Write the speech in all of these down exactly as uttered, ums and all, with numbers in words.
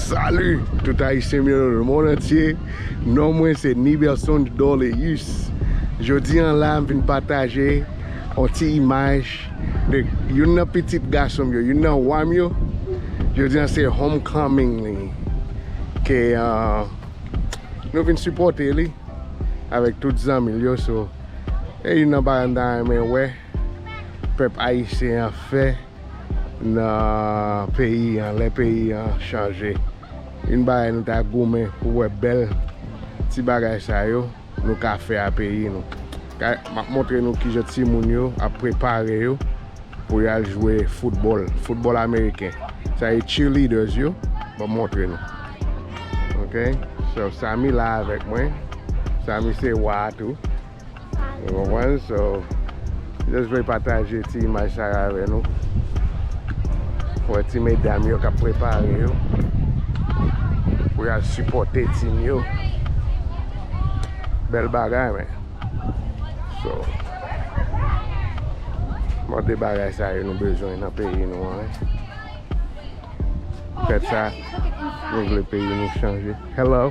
Salut tout Ayisyen m yo nan lemonn antye. Non mwen se Niberson Doleus. Jodi an la m vin pataje yon ti imaj de youn nan pitit gason m yo, youn nan wa m yo. Jodi an se homecoming li. Ke, uh, nou vin sipòte li avèk tout zanmi l yo. So, e youn nan bagay m ta renmen wè pèp ayisyen an fè nan peyi an, lè peyi an chanje. Youn bagay nou ta goumen pou wè bèl ti bagay sa yo nou ka fè a peyi nou. Ka, m ap montre nou kijan timoun yo ap prepare yo pou y al jwe foutbòl, foutbòl ameriken. Sa e cheerleaders yo, m ap montre nou. Ok? So, Samy la avèk mwen. Samy se wa a tou. Ou konprann? So, just vle pataje ti imaj sa yo avè nou. Pou wè ti medam yo k ap prepare yo pou y al sipòte tim yo. Bèl bagay, men. So, bon, de bagay sa yo nou bezwen nan peyi nou an, wi. Poutèt sa, nou vle peyi nou chanje. Hello.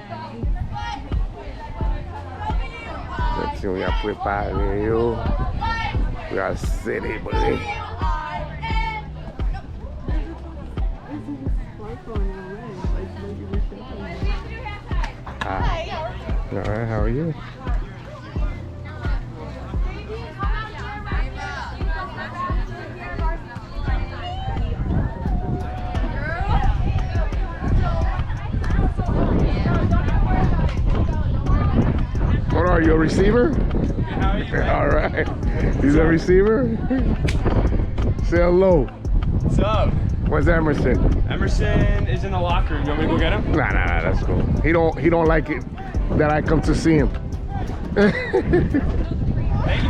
Timoun yo ap prepare yo pou y al selebre. Hi. All right, how are you? What are you, a receiver? Good, how are you, man? All right. He's a receiver? Say hello. What's up? Where's Emerson? Emerson is in the locker room. You want me to go get him? Nah, nah, nah, that's cool. He don't, he don't like it that I come to see him.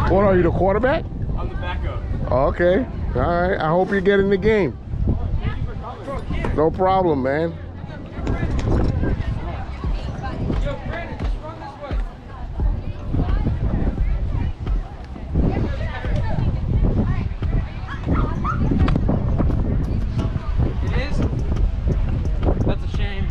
What are you, the quarterback? I'm the backup. Okay. All right. I hope you get in the game. No problem, man. It is? That's a shame.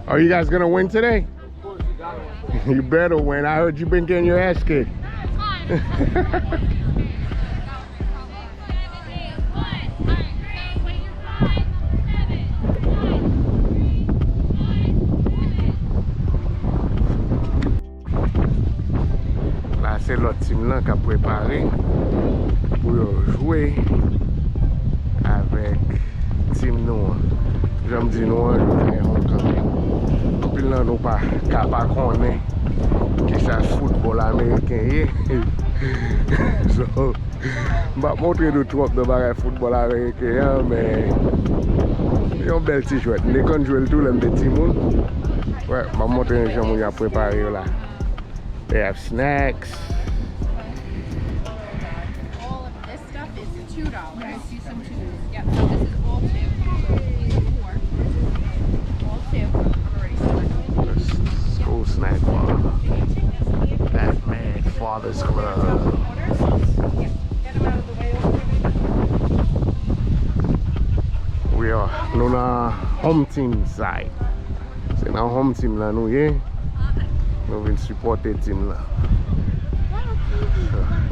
Are you guys gonna win today? You better win. I heard you been getting your ass kicked. La se lòt tim lan k ap prepare pou yo jwe avèk tim nou an. Jan m di nou an, jodi a homecoming. Anpil nan nou pa ka pa konnen kisa foutbòl ameriken ye. So, m p ap montre nou twòp nan bagay foutbòl ameriken an, men yon bèl ti jwèt. M te konn jwe l tou lè m te timoun. Wè, m ap montre nou jan moun yo ap prepare yo la. They have snacks. All of this stuff is two dollars. Yep, so this is all two. These are four. All two. I'm already starting. School snack bar. Batman Father's Club. We are, nou nan home team side. Se nan home team lan nou ye. Nou vin sipòte tim lan.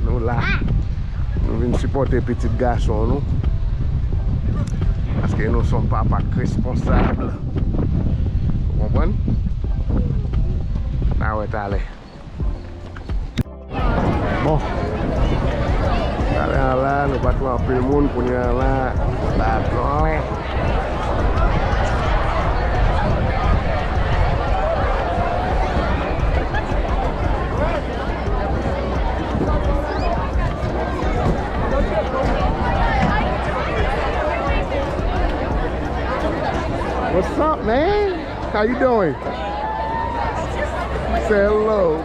Nou la. Nou vin sipòte pitit gason nou. Paske nou se yon papa k responsab. Ou konprann? N a wè talè. Bon. Talè a la, nou pa t wè anpil moun, kounye a la, la plen. What's up, man? How you doing? Hello.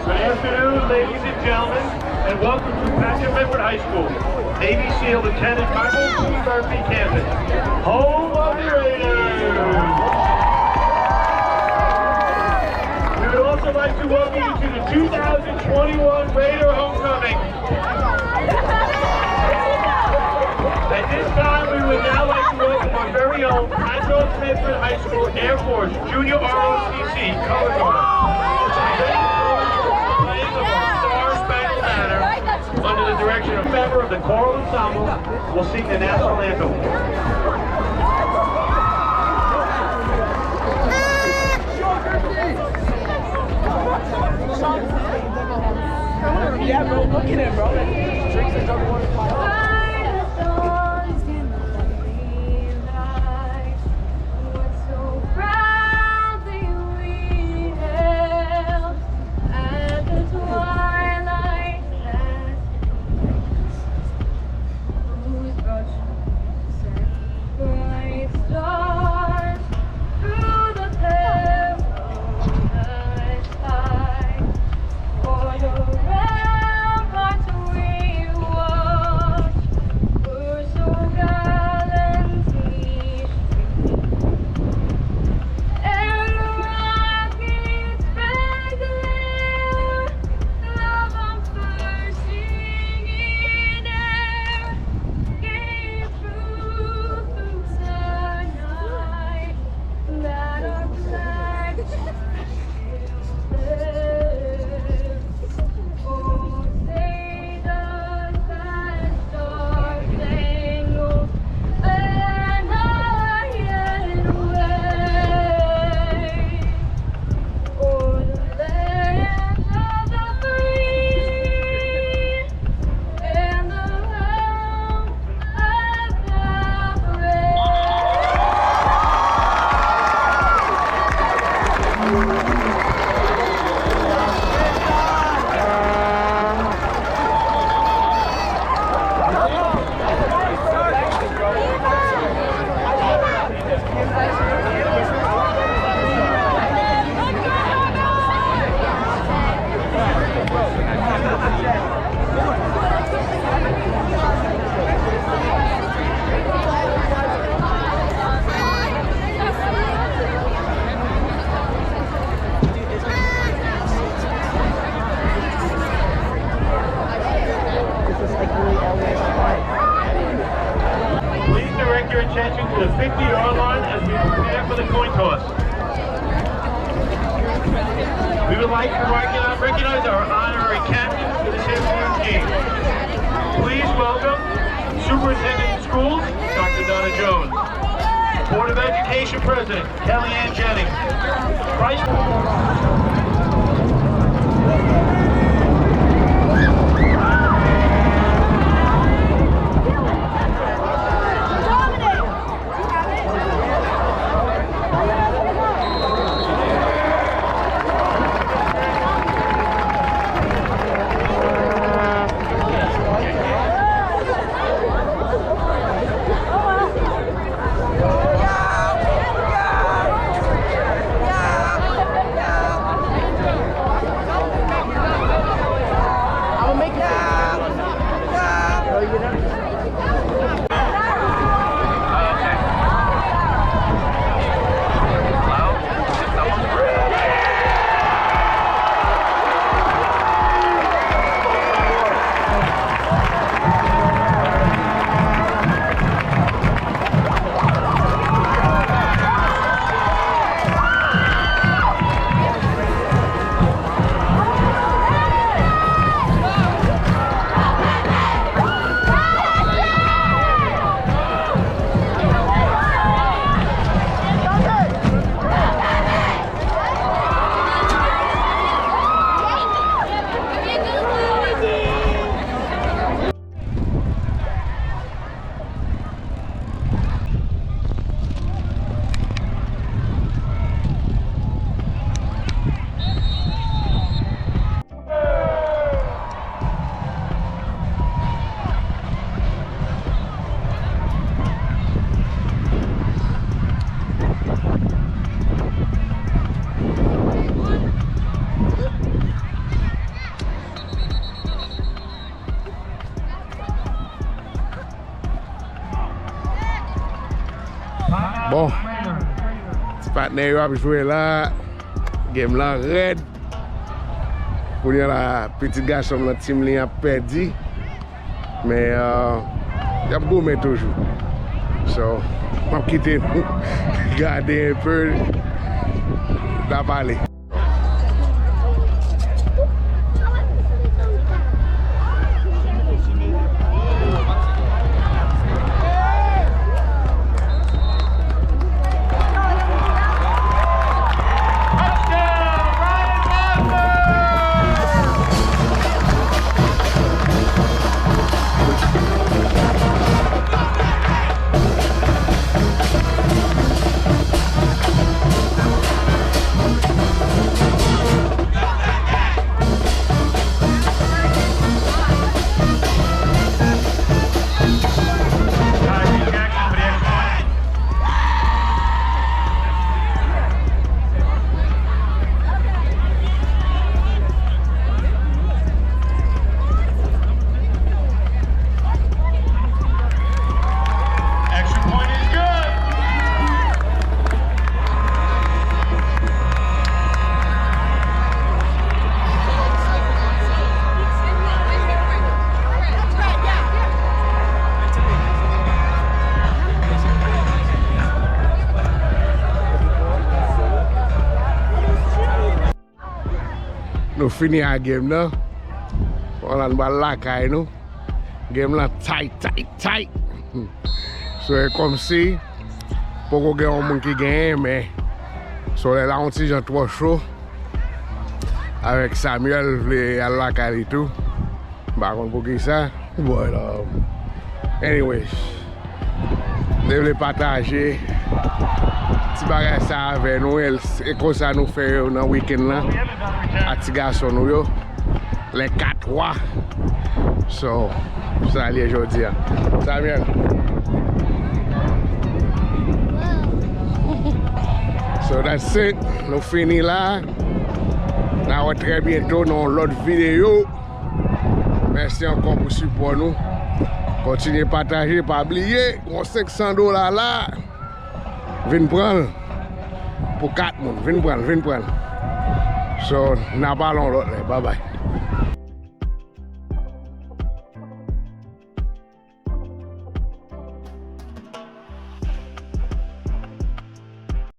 Good afternoon, ladies and gentlemen, and welcome to Patrick Medford High School. Navy SEAL Lieutenant Michael P. Murphy campus, home of the Raiders. We would also like to welcome you to the two thousand twenty-one Raider Homecoming. At this time, we would now like to welcome our very own Patrick Medford High School Air Force Junior R O T C color guard, playing the Star Spangled Banner under the direction of a member of the choral ensemble, will sing the national anthem. Yeah, bro, look at it, bro. Like, drinks and double water. What so proudly we hailed at the twilight's last gleam, whose broad shoulders sent bright stars through the perilous fight. O'er the ramparts we watched, were so gallantly streaming, and the rocket's red glare, love unforeseen in air, gave proof through the night that our flag Please direct your attention to the fifty-yard line as we prepare for the coin toss. We would like to recognize, recognize our honorary captains for this afternoon's game. Please welcome Superintendent of Schools, Doctor Donna Jones. Board of Education President, Kelly Ann Jennings. Vice Nèg yo ap jwe la, game lan rèd. Kounye a la, pitit gason m nan team li ap pèdi. Men, euh, y ap goumen toujou. So, m ap kite nou gade enpe, n a pale. Nou fini ak game nan. Kounye a la nou pral lakay nou. Game lan tight, tight, tight. So, e kòmsi poko gen yon moun ki genyen, men solèy la yon ti jan twò cho. Avèk Samuel vle al lakay li tou. M pa konn poukisa. But, um, anyways, m te vle pataje ti bagay sa avè nou, e, e konsa nou fè yo nan weekend lan ak ti gason nou yo, les quatre rois. So, sa l ye jodi a. Samuel. So, that's it. Nou fini la. N a wè trè byento nan yon lòt videyo. Mèsi ankò pou sipò nou. Kontinye pataje, pa bliye, gon senk san dola la. Vin pran l pou kat moun. Vin pran l, vin pran l. So, n a pale yon lòt lè. Babay.